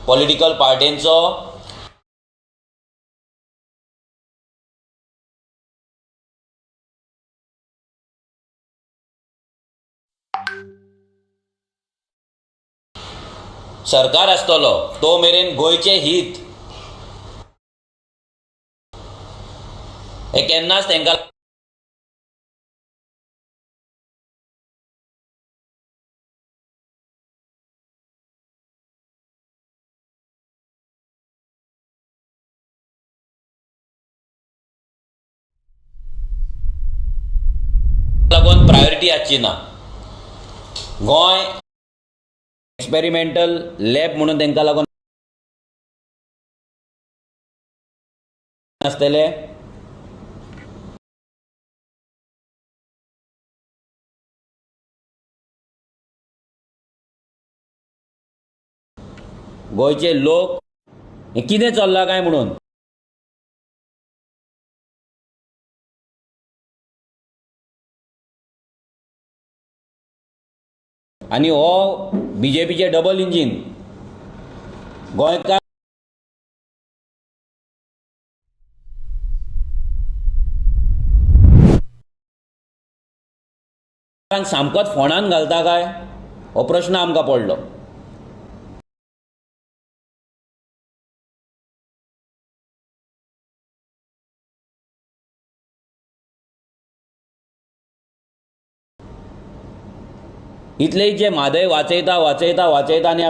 Political पार्टींचो सरकार आसतलो तो मेरेन गोंयचें हित हे केन्नाच तांकां लागून प्रायोरिटी आसची ना. गोंय एक्सपेरिमेंटल लॅब म्हणून तांकां लागून आसतले. गोंयचे लोक हें कितें चल्लां काय म्हणून आनी हो बीजेपीचे डबल इंजीन गोंयकार सामकोच फोंडान घालता काय हो प्रश्न आमकां पडलो. इतले जे म्हादय वाचयता वाचयता वाचयता आनी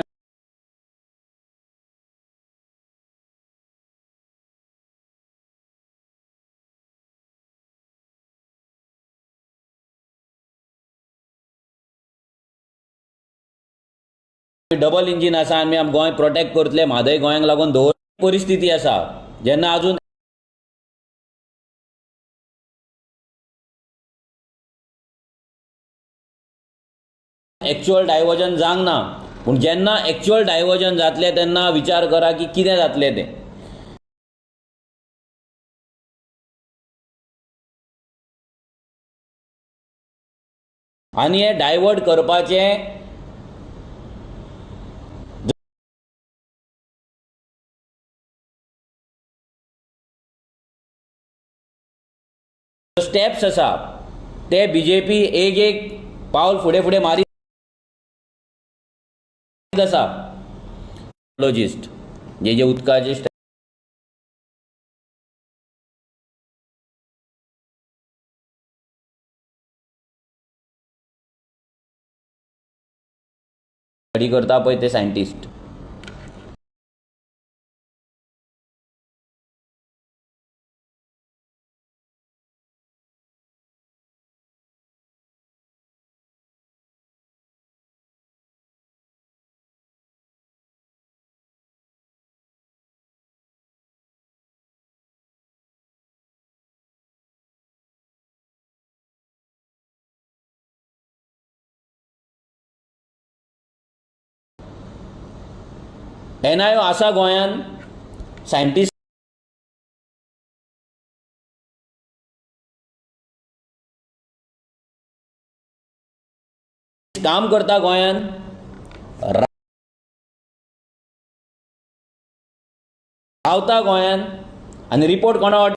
डबल इंजीन आसा आनी आमी गोंय प्रोटेक्ट करतले, म्हादय गोंयांक लागून दवर परिस्थिती आसा जेन्ना अजून एक्चुअल डायवर्जन जावंक ना, पूण जेन्ना एक्चुअल डायवर्जन जातलें तेन्ना विचार करा की कितें जातलें तें. आनी हें डायवर्ट करपाचें स्टेप्स आसा ते बीजेपी एक एक पावल फुडें फुडें मारीत आसा. लॉजिस्ट जे जे उदकाचे स्टडी करता पळय ते सायंटिस्ट. एनआयओ आसा गोंयान, सायंटिस्ट काम करता गोंयान, रावता गोंयान आनी रिपोर्ट कोणा वाटेन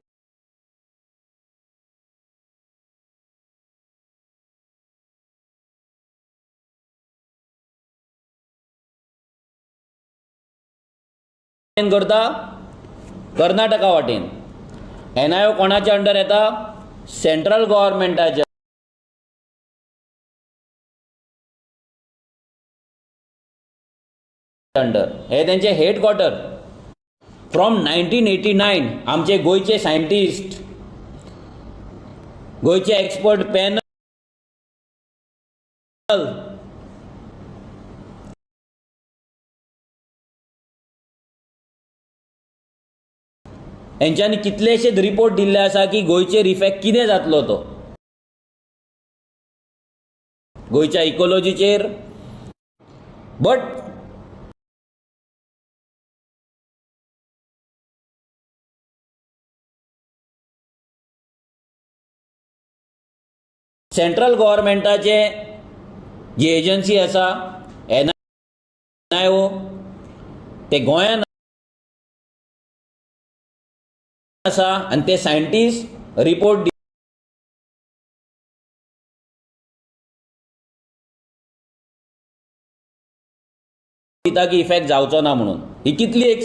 करता, कर्नाटका वाटेन. एनआयओ कोणाच्या अंडर येता? सेंट्रल गव्हर्मेंटाच्या अंडर. हे तेंचे हेडक्वॉर्टर. फ्रॉम 1989 आमचे गोंयचे सायंटिस्ट, गोंयचे एक्सपर्ट पॅनल हेंच्यांनी कितलेशेच रिपोर्ट दिल्ले आसा की गोंयचेर इफेक्ट कितें जातलो तो गोंयच्या इकोलॉजीचेर. बट सेंट्रल गव्हर्मेंटाचे जी एजन्सी आसा एन ते गोंयान आसा आनी ते सायंटिस्ट रिपोर्ट दिता की इफेक्ट जावचो ना म्हणून. ही कितली एक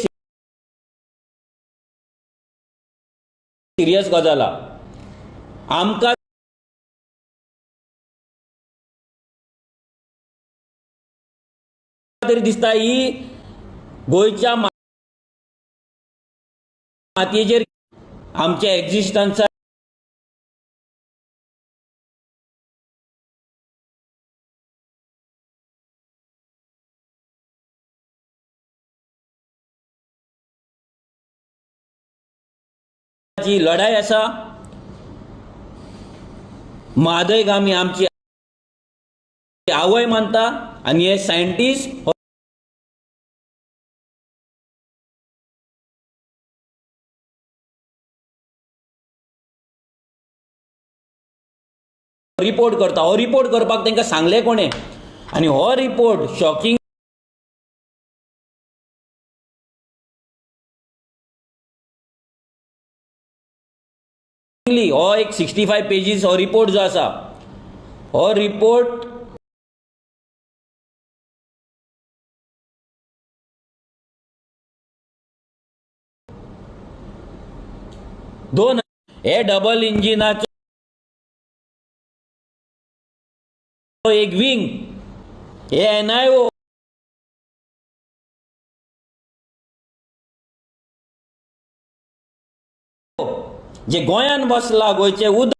सिरियस गजाल आमकां तरी दिसता ही गोंयच्या मातयेचेर आमच्या एक्झिस्टन्सा ची लढाई आसा. म्हादयक आमी आमची आवय मानता आनी हे सायंटिस्ट रिपोर्ट करता. हो रिपोर्ट करपाक तांकां सांगलें कोणें? आनी हो रिपोर्ट शॉकिंगली हो एक 65 पेजीस हो रिपोर्ट जो आसा, हो रिपोर्ट दोन हे डबल इंजिनाचो एक विंग हे एनआयओ जे गोंयान बसला, गोंयचे उदक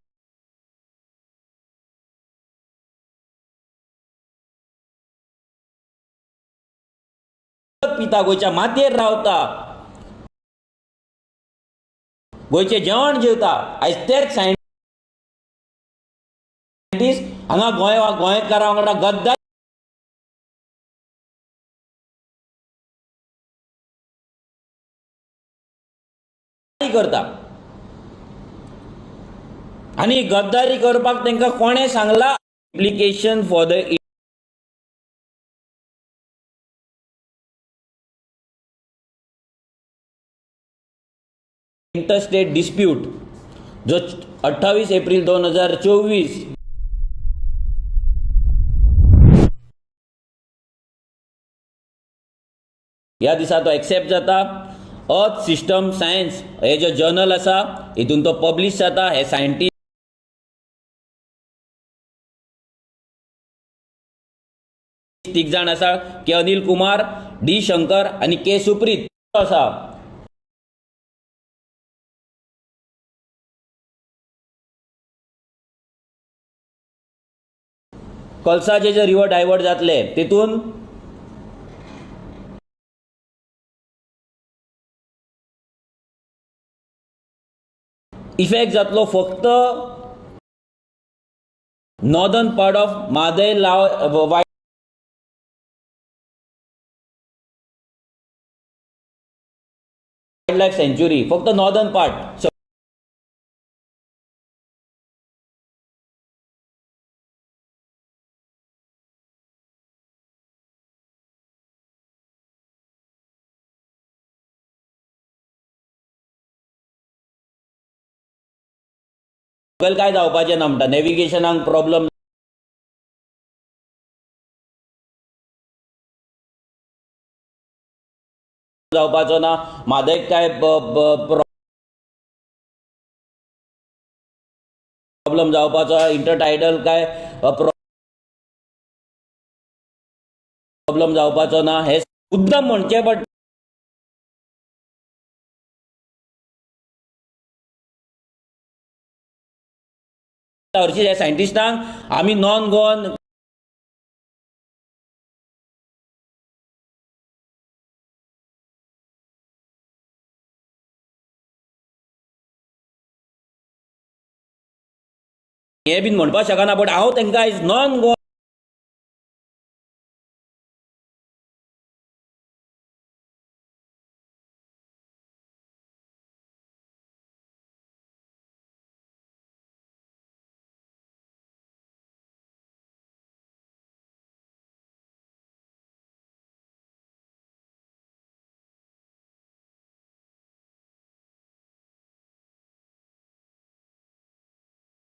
पिता, गोंयच्या मातयेर रावता, गोंयचें जेवण जेवता, आयज तेच सायंटिस्ट हांगा गोंयकारां वांगडा गद्दारी करता. आनी गद्दारी करपाक तांकां कोणें सांगलां? Implication for the interstate dispute जो 28 एप्रिल 2024 ह्या दिसा तो एक्सेप्ट जाता. अर्थ सिस्टम सायन्स हे जो जर्नल आसा हितून तो पब्लिश जाता. हे सायंटिस्ट तीग जाण आसा, के अनिल कुमार, डी शंकर आनी के सुप्रीत आसा. कलसाचे जे रिवर डायवर्ट जातले तितून इफेक्ट जातलो फक्त northern part of Mhadei wildlife sanctuary, फक्त नॉर्दर्न पार्ट. सकयल काय जावपाचें ना म्हणटा, नॅविगेशनाक प्रॉब्लम जावपाचो ना, म्हादयक काय प्रॉब्लम जावपाचो, इंटरटायडल काय प्रॉब्लम जावपाचो ना, हे मुद्दम म्हणचें. बट हरशीं ह्या सायंटिस्टांक आमी नॉन गोवन हें बीन म्हणपाक शकना, बट हांव तांकां आयज नॉन गोवन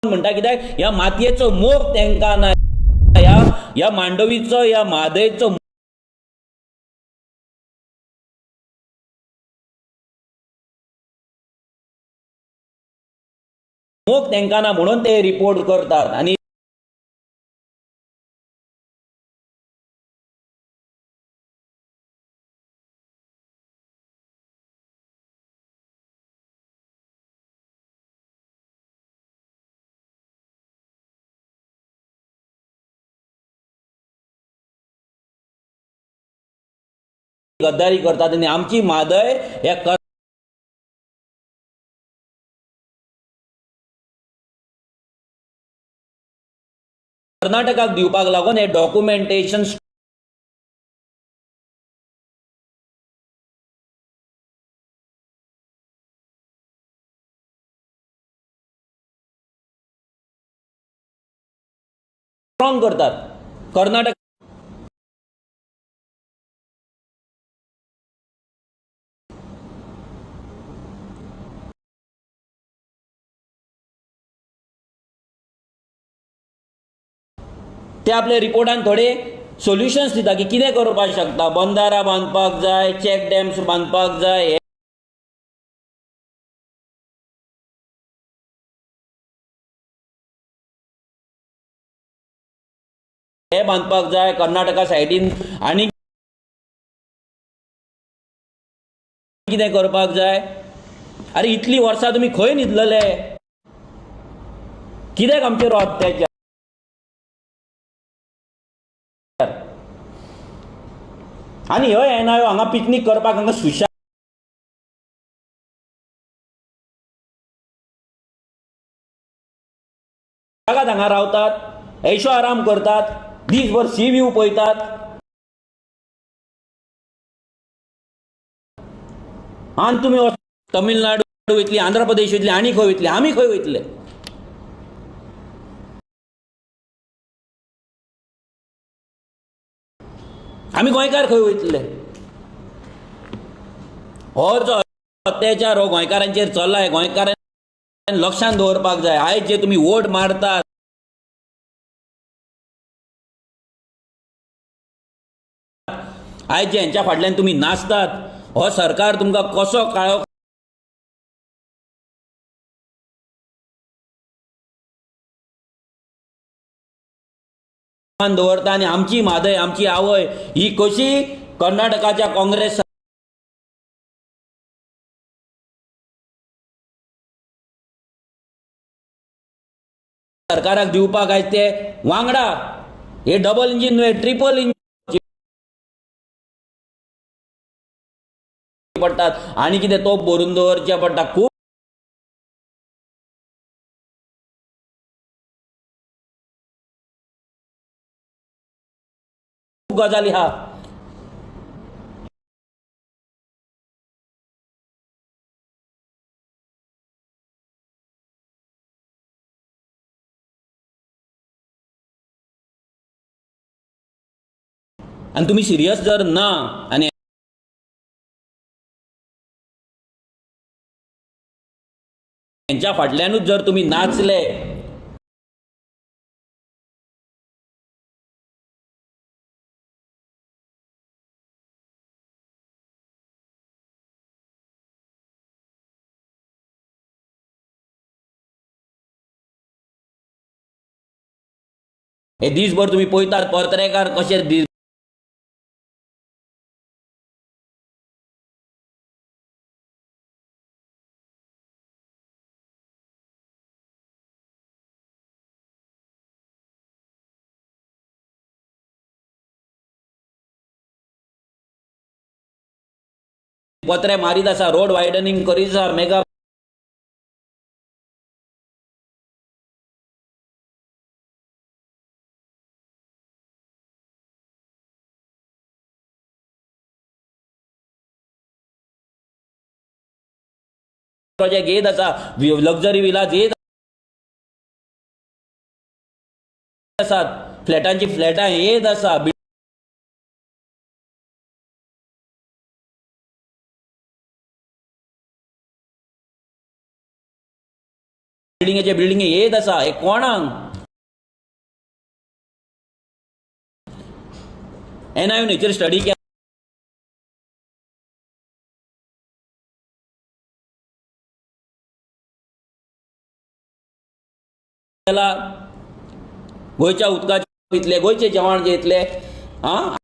म्हणटा, कित्याक ह्या मातयेचो मोग तांकां ना, ह्या ह्या मांडवीचो, ह्या म्हादयचो मोग तांकां ना, म्हणून ते रिपोर्ट करतात. आनी गद्दारी करतात आनी आमची म्हादय ह्या कर्नाटकाक दिवपाक लागून हे डॉक्युमेंटेशन स्ट्रॉंग करतात. कर्नाटक ते आपल्या रिपोर्टान थोडे सोल्युशन्स दिता की कितें करपाक शकता. बंदारा बांदपाक जाय, चॅक डॅम्स बांदपाक जाय, हे बांदपाक जाय कर्नाटका सायडीन, आनी कितें करपाक जाय. अरे इतली वर्सां तुमी खंय न्हिदलेले? कित्याक आमचेर अत्याचार? आनी ह्यो एनआयओ हांगा पिकनीक करपाक हांगा सुशेगाद हांगा रावतात, ऐशो आराम करतात, दीसभर सी व्यू पळयतात. आनी तुमी तमिळनाडू वयतली, आंध्र प्रदेश वयतली, आनी खंय वयतली, आमी खंय वयतले? आमी गोंयकार खंय वयतले? हो जो अत्याचार हो गोंयकारांचेर चल्ला, गोंयकारांनी लक्षांत दवरपाक जाय. आयज जे तुमी वोट मारतात, आयज जे हेंच्या फाटल्यान तुमी नाचतात, हो सरकार तुमकां कसो काळो दवरता. आनी आमची म्हादय, आमची आवय ही कशी कर्नाटकाच्या काँग्रेस सरकाराक दिवपाक आयज ते वांगडा. हे डबल इंजीन न्हय, ट्रिपल इंजीन पडटात. आनी कितें तोप भरून दवरचे पडटा. खूब गजाली आहा. आनी तुमी सिरियस जर ना आनी हेंच्या फाटल्यानूच जर तुमी नाचले, हे दीसभर तुमी पळयतात पत्रेकार कशे पत्रे मारीत आसा, रोड वायडनिंग करीत आसा, मेगा प्रोजेक्ट येत आसा, लक्झरी विलाज येत आसात, फ्लॅटांची फ्लॅटां येत आसा. बिल्डिंगेचे बिल्डिंगे येत आसा. हे कोणाक एनआययून हेचेर स्टडी केला. गोंयच्या उदकाचे पितले, गोंयचे जेवण जेतले. आं,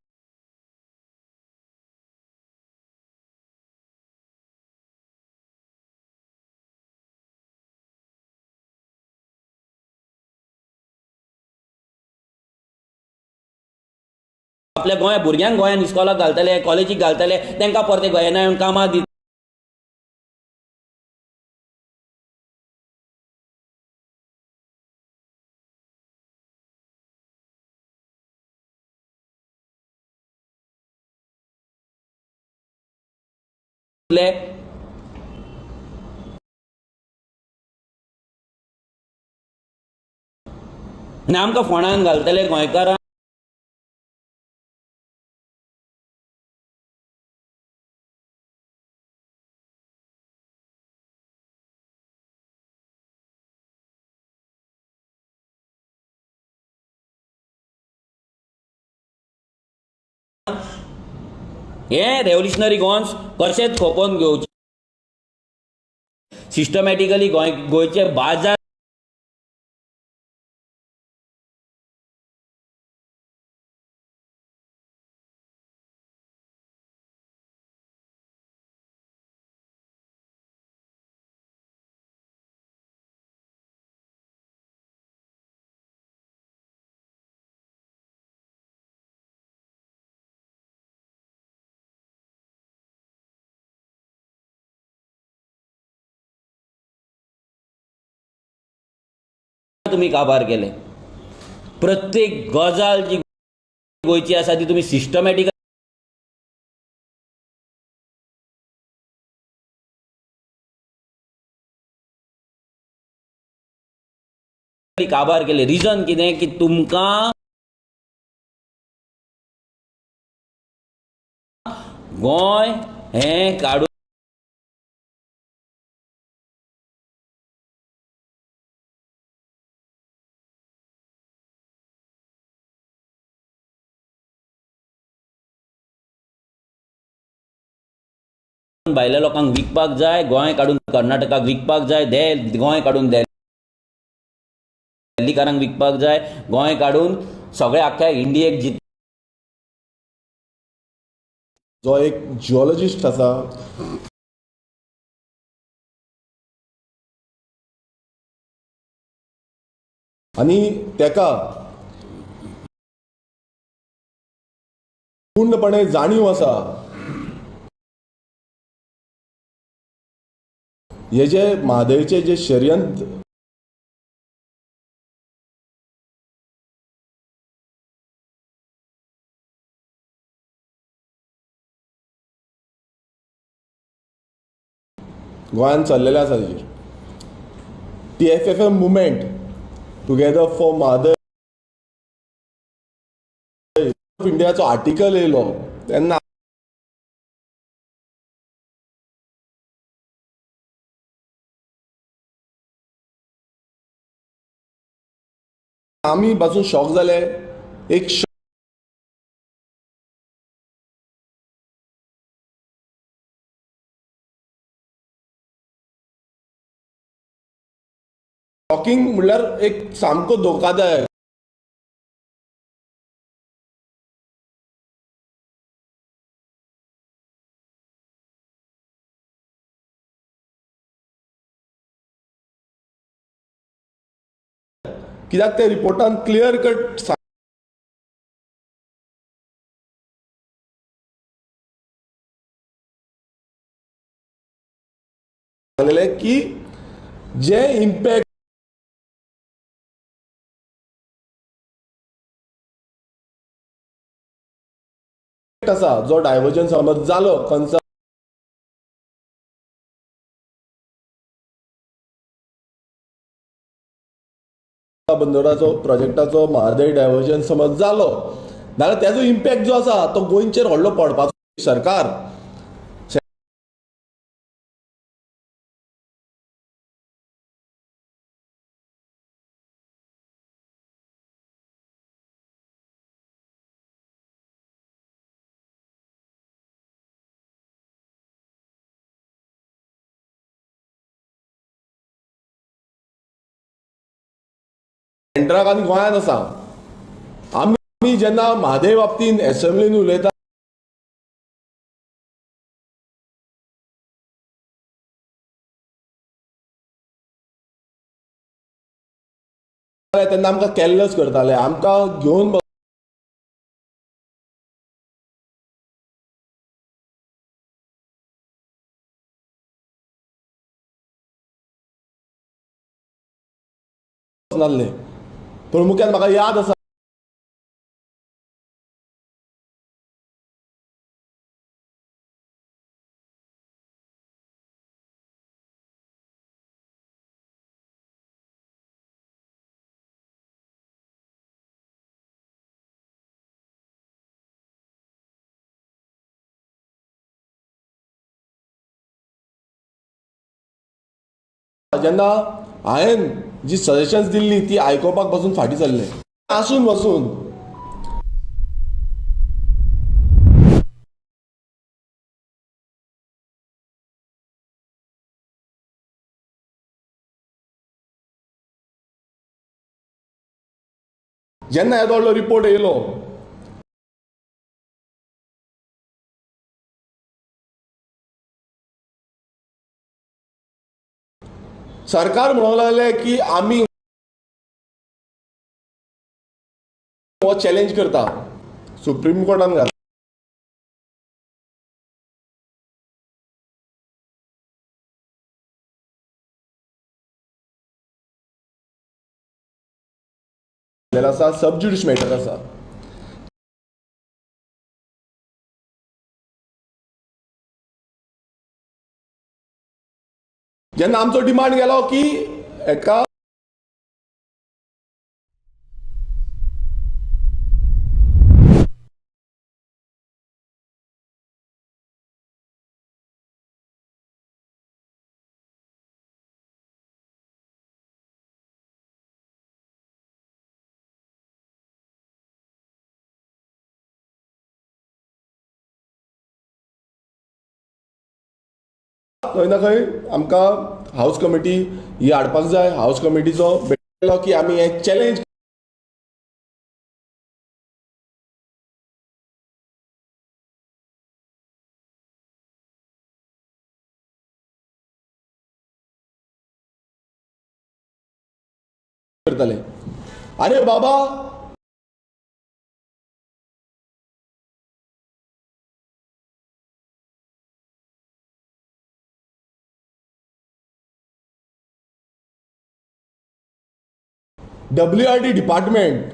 आपल्या गोंया भुरग्यांक गोंयान इस्कॉलाक घालतले, कॉलेजीक घालतले, तांकां परते एनआययून कामाक दितले. आनी आमकां फोंडान घालतले गोंयकारांक. हे रेव्होल्युशनरी गोवन्स कशेंच खोपोवन घेवचे. सिस्टमॅटिकली गोंयचे बाजार तुमी काबार केले. प्रत्येक गजाल जी गोंयची आसा ती तुमी सिस्टमॅटिकली काबार केले. रिजन कितें की तुमकां गोंय हें काडून भायल्या लोकांक विकपाक जाय, गोंय काडून कर्नाटकाक विकपाक जाय, गोंय काडून दिल्लीकारांक विकपाक जाय, गोंय काडून सगळे आख्ख्या इंडियेक जित. जो एक जिओलॉजिस्ट आसा, आनी तेका पूर्णपणे जाणीव आसा हे जे म्हादयचे जे षडयंत्र गोंयांत चल्लेलें आसा तेजेर TFFM movement together for Mhadei इंडियाचो आर्टिकल येयलो तेन्ना आमी पासून शॉक जाले. एक शॉकिंग म्हणल्यार एक सामको धोकादायक. कित्याक ते रिपोर्टान क्लियर कट सांगलेलें की जे इम्पॅक्ट आसा जो डायवर्जन समज जालो कन्सा बंदराचो प्रोजेक्टाचो म्हादय डायवर्जन समज जालो जाल्यार तेजो इम्पॅक्ट जो आसा तो गोंयचेर व्हडलो पडपाचो. सरकार सेंट्राक आनी गोंयांत आसा. आमी जेन्ना म्हादय बाबतींत एसेंब्लीन उलयता तेन्ना आमकां कॅरलेस करताले, आमकां घेवन बसनासले. पूण मुख्यान म्हाका याद आसा जेन्ना हांवें जी सजेशन्स दिल्ली ती आयकोपाक बसून फाटीं सरले. आसून बसून जेन्ना येदो व्हडलो रिपोर्ट येयलो सरकार म्हणूंक लागलें की आमी हो चॅलेंज करता, सुप्रीम कोर्टान घातला. आसा, सब ज्युडिस मॅटर आसा. जेन्ना आमचो डिमांड गेलो की एका खंय ना खंय आमकां हावस कमिटी ही हाडपाक जाय. हावस कमिटीचो भेटलो की आमी हें चॅलेंज करतले. अरे बाबा, WRD department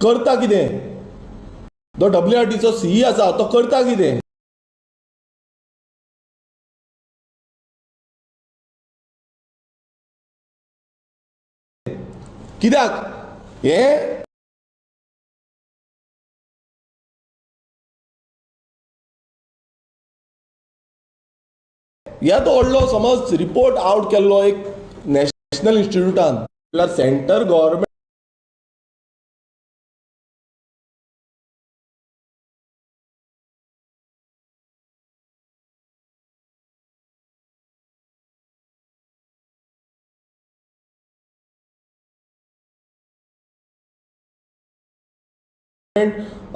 करता कितें? तो WRDचो सीई आसा तो करता कितें? कित्याक हें येदो व्हडलो समज रिपोर्ट आवट केल्लो एक नॅशनल इन्स्टिट्यूटान, म्हळ्यार centre government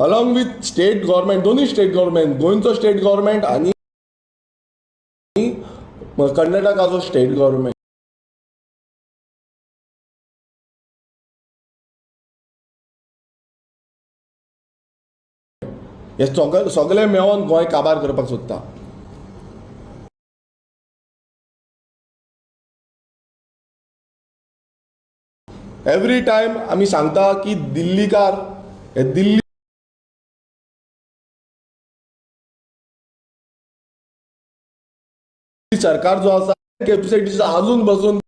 along with state government, दोन्ही स्टेट गव्हर्नमेंट, गोंयचो स्टेट गव्हर्नमेंट आनी कर्नाटकाचो स्टेट गव्हर्नमेंट, हे सगळे मेळोन गोंय काबार करपाक सोदता. एवरी टायम आमी सांगता की दिल्लीकार हे दिल्ली सरकार जो आसा कॅपॅसिटीचो आजून बसून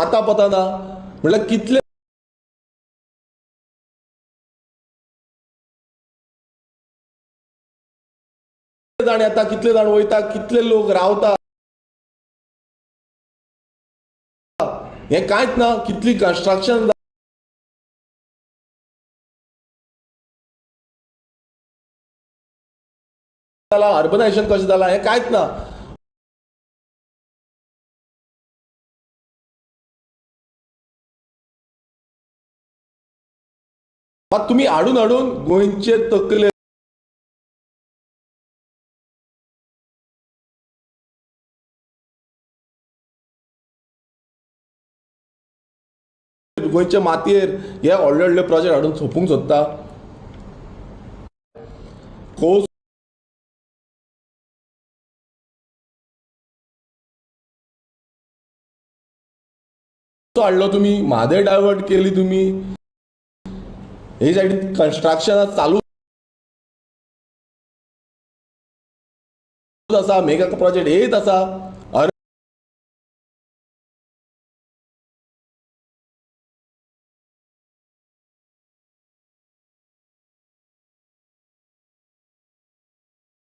आतां पता ना म्हळ्यार कितले जाण येता, कितले जाण वयता, कितले लोक रावता, हें कांयच ना. कितली कन्स्ट्रक्शन जालां, अर्बनायझेशन कशें जालां, हें कांयच ना. मात तुमी हाडून हाडून गोंयचे तकले गोंयचे मातयेर हे व्हडले व्हडले प्रोजेक्ट हाडून सोंपूंक सोदता. कोस हाडलो तुमी, म्हादय डायवर्ट केली तुमी, हे सायडीन कन्स्ट्रक्शन चालू आसा, मेगा प्रोजेक्ट येत आसा.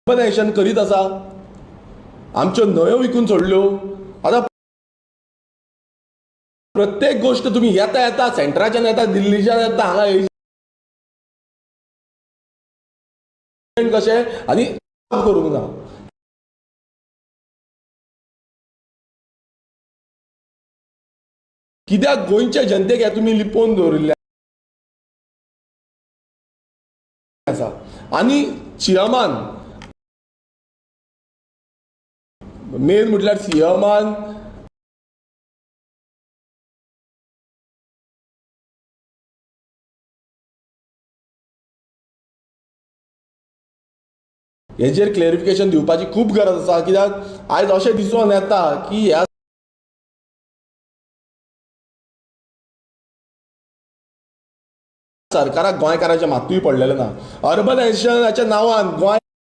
अर्बनायझेशन करीत आसा, आमच्यो न्हंयो विकून सोडल्यो. आतां प्रत्येक गोश्ट तुमी येता येता सेंट्राच्यान येता, दिल्लीच्यान येता, हांगा एजंट कशें आनी करूंक ना. कित्याक गोंयच्या जनतेक हे तुमी लिपोवन दवरिल्ले आसा. आनी सीएमान मेन म्हटल्यार सीएमान हेजेर क्लेरिफिकेशन दिवपाची खूब गरज आसा. कित्याक आयज अशें दिसून येता की ह्या सरकाराक गोंयकाराचें मातूय पडलेलें ना. अर्बनायझेशनाच्या नांवान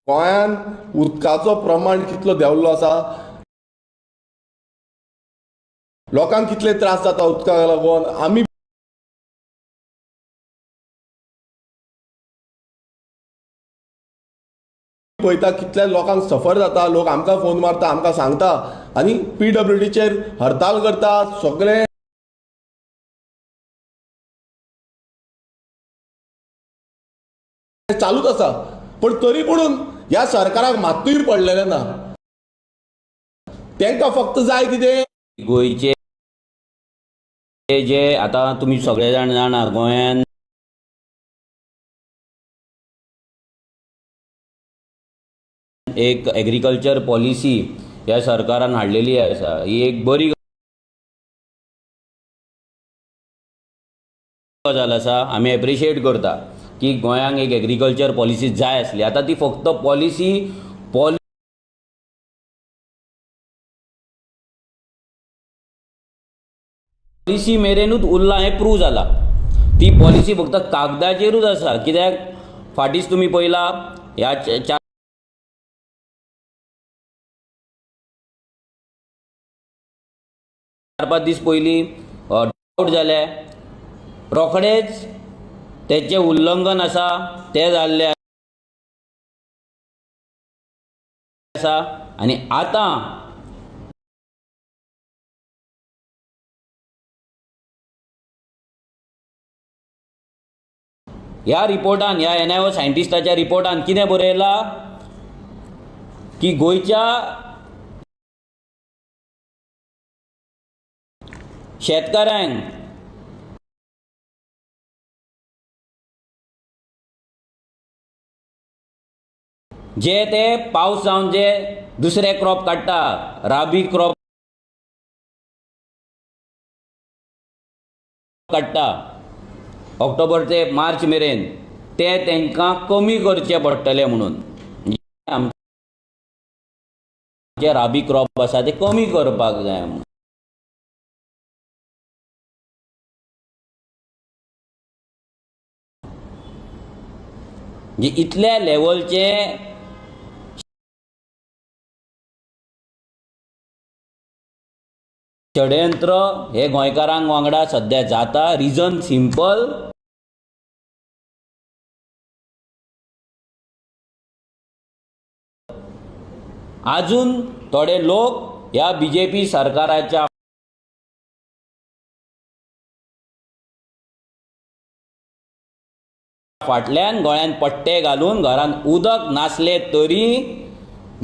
गोंयान उदकाचो प्रमाण कितलो देंवल्लो आसा, लोकांक कितले त्रास जाता उदकाक लागून. आमी पळयता कितल्या लोकांक सफर जाता, लोक आमकां फोन मारता, आमकां सांगता आनी पीडब्ल्यूडीचेर हरताल करता. सगळे चालूच आसा, पण तरी पणून ह्या सरकाराक मातूय पडलेलें ना. तांकां फक्त जाय कितें, गोंयचे जे आतां तुमी सगळे जाण जाणा, गोंयान एक एग्रीकल्चर पॉलिसी ह्या सरकारान हाडलेली आसा. ही एक बरी गजाल आसा, आमी एप्रिशिएट करता की गोंयांक एक एग्रीकल्चर पॉलिसी जाय आसली. आतां ती फक्त पॉलिसी पॉलिसी मेरेनूच उरलां हें प्रूव जालां. ती पॉलिसी फक्त कागदाचेरूच आसा. कित्याक फाटींच तुमी पळयलां ह्या चार पांच दीस पयलीं ड्रावट जाले, रोखडेच तेचें उल्लंघन आसा तें जाल्लें आसा. आनी आतां ह्या रिपोर्टान, ह्या एनआयओ सायंटिस्टाच्या रिपोर्टान कितें बरयलां की गोंयच्या शेतकाऱ्यांक जे ते पावस जावन जे दुसरे क्रॉप काडटा, राबी क्रॉप काडटा ऑक्टोबर ते मार्च मेरेन, ते तांकां कमी करचे पडटले म्हणून आमचे राबी क्रॉप आसा ते कमी करपाक जाय म्हणून. इतल्या लेवलचे षडयंत्र हे गोंयकारांक वांगडा सद्या जाता. रिजन सिंपल, आजून थोडे लोक ह्या बीजेपी सरकाराच्या फाटल्यान गोळ्यान पट्टे घालून घरान उदक नासले तरी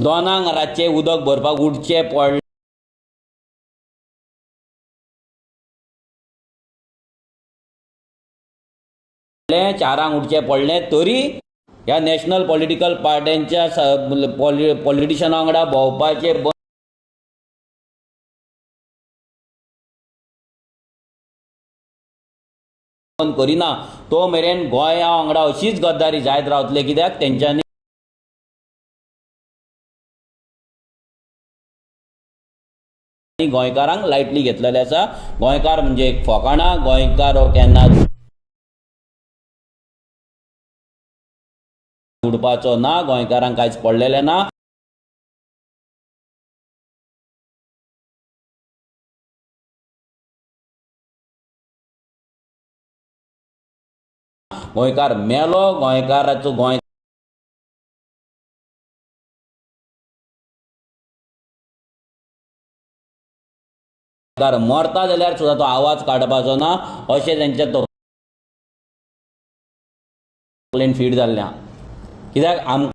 2 रातचें उदक भरपाक उठचें पडलें 4 उठचें पडलें तरी ह्या नॅशनल पॉलिटिकल पार्ट्यांच्या पॉलिटिशना वांगडा भोंवपाचें बंद करिना तो मेरेन गोंया वांगडा अशीच गद्दारी जायत रावतले. कित्याक तेंच्यांनी गोंयकारांक लायटली घेतलेले आसा. गोंयकार म्हणजे एक फोकाणां, गोंयकार हो केन्ना उडपाचो ना, गोंयकारांक कांयच पडलेलें ना. गोंयकार मेलो, गोंयकाराचो गोंयकार मरता जाल्यार सुद्दां तो आवाज काडपाचो ना अशें तेंच्या तकलेन फीट जाल्लें आहा. कित्याक आमकां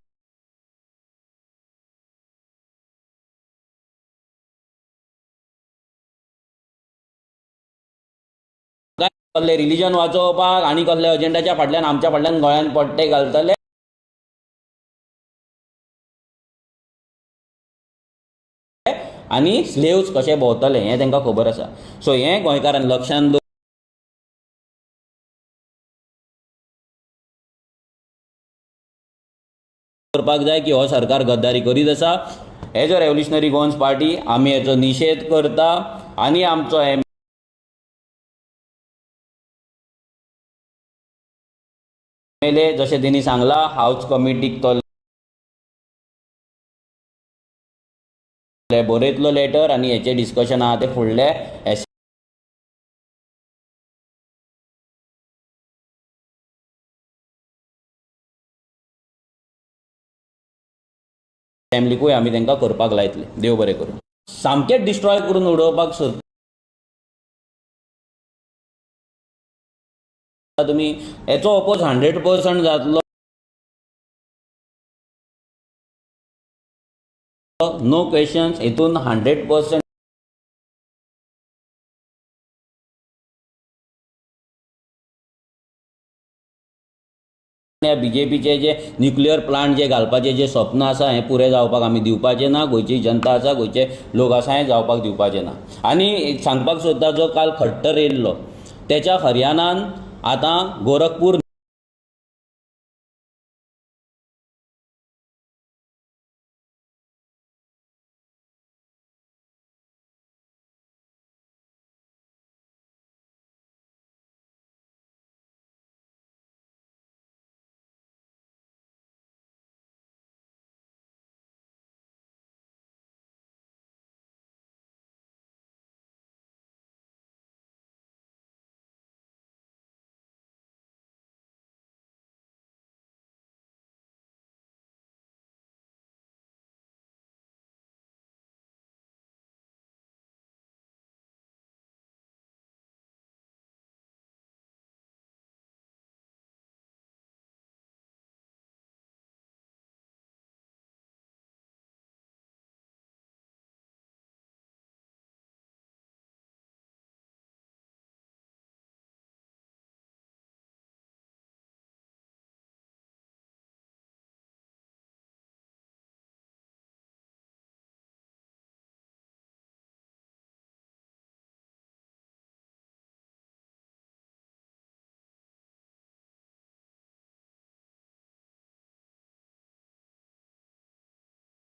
कसले रिलीजन वाचोवपाक आनी कसले अजेंडाच्या फाटल्यान आमच्या फाटल्यान गोंयान पट्टे घालतले आनी स्लेव्स कशे भोंवतले हें तांकां खबर आसा. सो हें गोंयकारान लक्षान दवरपाक जाय की हो सरकार गद्दारी करीत आसा. As a revolutionary Goans party आमी हेचो निशेध करता आनी आमचो एमएलए जशें तेणी सांगलां हावज कमिटीक तो बरयतलो लेटर आनी हेचें डिस्कशन आहा तें फुडले असेंब्लीकूय आमी तांकां करपाक लायतले. देव बरें करूं. सामकें डिस्ट्रॉय करून उडोवपाक सोदता तुमी, हेचो ओपोज 100% जातलो, नो क्वेश्चन्स. हेतून 100% ह्या बीजेपीचे जे न्युक्लियर प्लांट जे घालपाचे जे स्वप्न आसा हें पुरें जावपाक आमी दिवपाचें ना. गोंयची जनता आसा, गोंयचे लोक आसा, हें जावपाक दिवपाचें ना. आनी सांगपाक सोदता, जो काल खट्टर येयल्लो तेच्या हरियाणान आतां गोरखपूर